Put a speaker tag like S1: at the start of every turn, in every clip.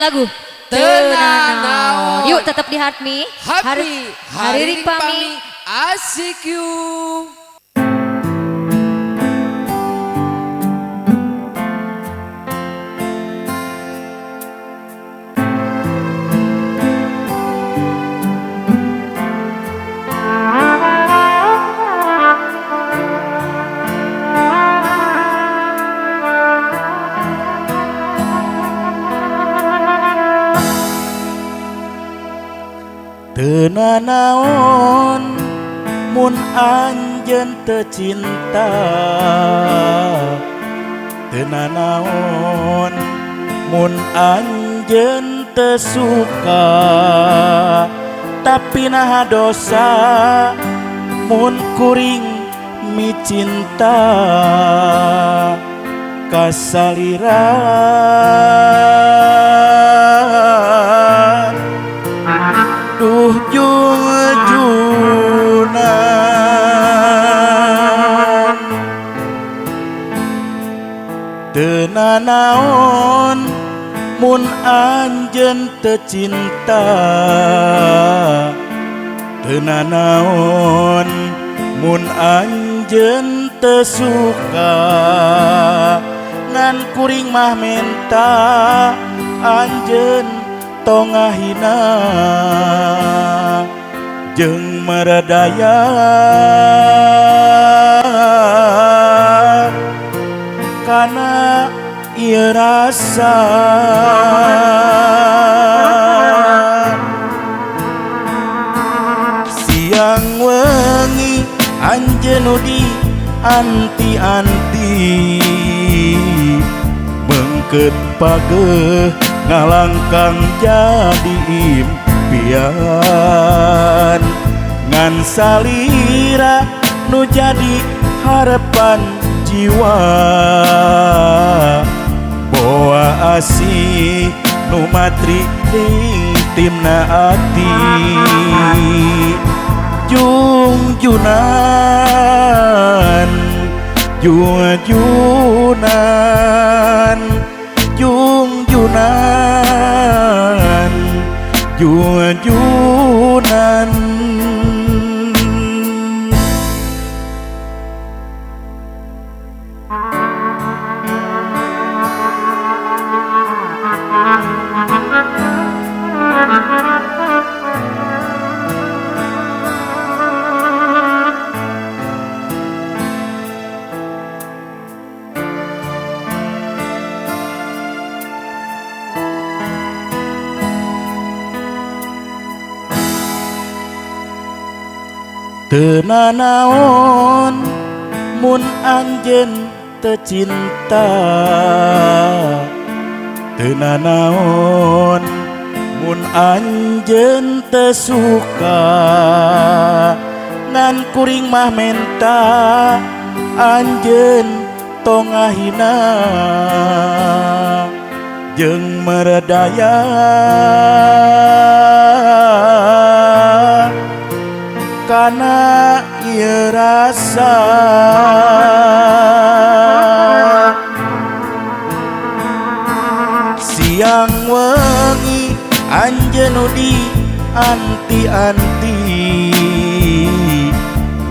S1: Lagu
S2: Teu Nanaon.
S1: Yuk, tetap di Heart Me.
S2: Happy
S1: Hariring Pami.
S2: Asik yuk.
S3: Teu nanaon mun anjeun teu cinta, teu nanaon mun anjeun teu suka, tapi naha dosa mun kuring micinta ka salira? Duh jungjunan, teu nanaon mun anjeun teu cinta, teu nanaon mun anjeun teu suka, ngan kuring mah menta anjeun tong ngahina jeung meredaya kana ieu rasa. Siang wengi anjeun nu di anti-anti, mengket pageh ngalangkang jadi impian, ngan salira nu jadi harapan jiwa, boa asih nu matri ring timna ati. Jungjunan, jungjunan, jungjunan, jungjunan. Teu nanaon mun anjeun teu cinta, teu nanaon mun anjeun teu suka, ngan kuring mah menta anjeun tong ngahina jeung meredaya kana ieu rasa. Siang wengi anjeun nu di anti-anti,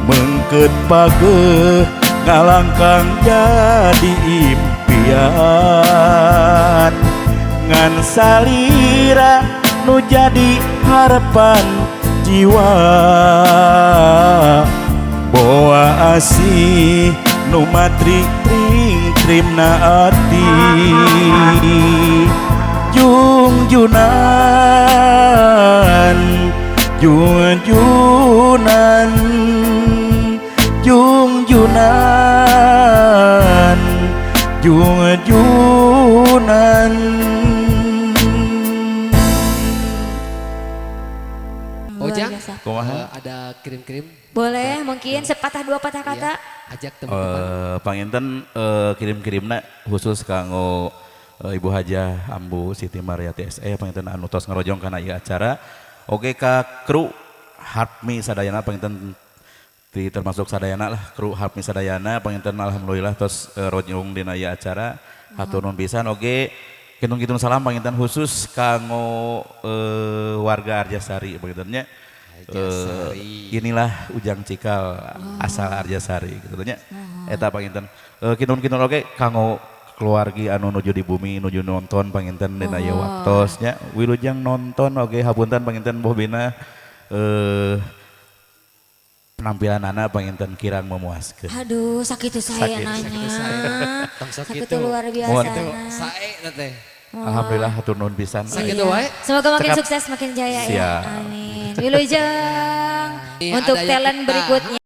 S3: mengket pageh ngalangkang jadi impian, ngan salira nu jadi harapan jiwa, boa asih nu matri tring trimna ati. Jungjunan, jungjunan, jungjunan, jungjunan.
S2: Ojang,
S3: Kumaha?
S2: Ada kirim-kirim?
S1: Boleh, mungkin sepatah dua patah kata.
S2: Iya, ajak teman-teman.
S3: Panginten kirim-kirimna khusus kanggo Ibu Hajah Ambu Siti Mariati SE, panginten anu tos ngarojong kana ieu acara. Oke, ka kru Heart Me sadayana, panginten di termasuk sadayana lah, kru Heart Me sadayana, panginten alhamdulillah tos rojong dina ieu acara. Hatur nuhun pisan. Oke. Kintung-kintung salam panginten khusus kanggo warga Arjasari panginten nya.
S2: Arjasari.
S3: Inilah Ujang Cikal asal Arjasari gitu nya. Eta panginten. Kintung-kintung oge kanggo keluargi anu nuju di bumi nuju nonton panginten dina ieu waktos nya. Wilujeng nonton oge, hapunten panginten bobina penampilan anak panginten kirang memuaskan.
S1: Aduh, sakit tuh saya
S3: Sakit,
S1: nanya.
S2: Sakit saya. Tong
S1: Sakit
S2: sakitu.
S1: tuh luar biasa.
S3: Mohon.
S2: Itu sae na teh.
S3: Alhamdulillah, hatur nuhun pisan.
S2: Sakitu wae.
S1: Semoga makin
S3: Cekap.
S1: sukses, makin jaya ya.
S3: Siap.
S1: Amin. Wilujeng.
S2: Nih,
S1: Untuk
S2: ada yang
S1: talent
S2: kita.
S1: berikutnya.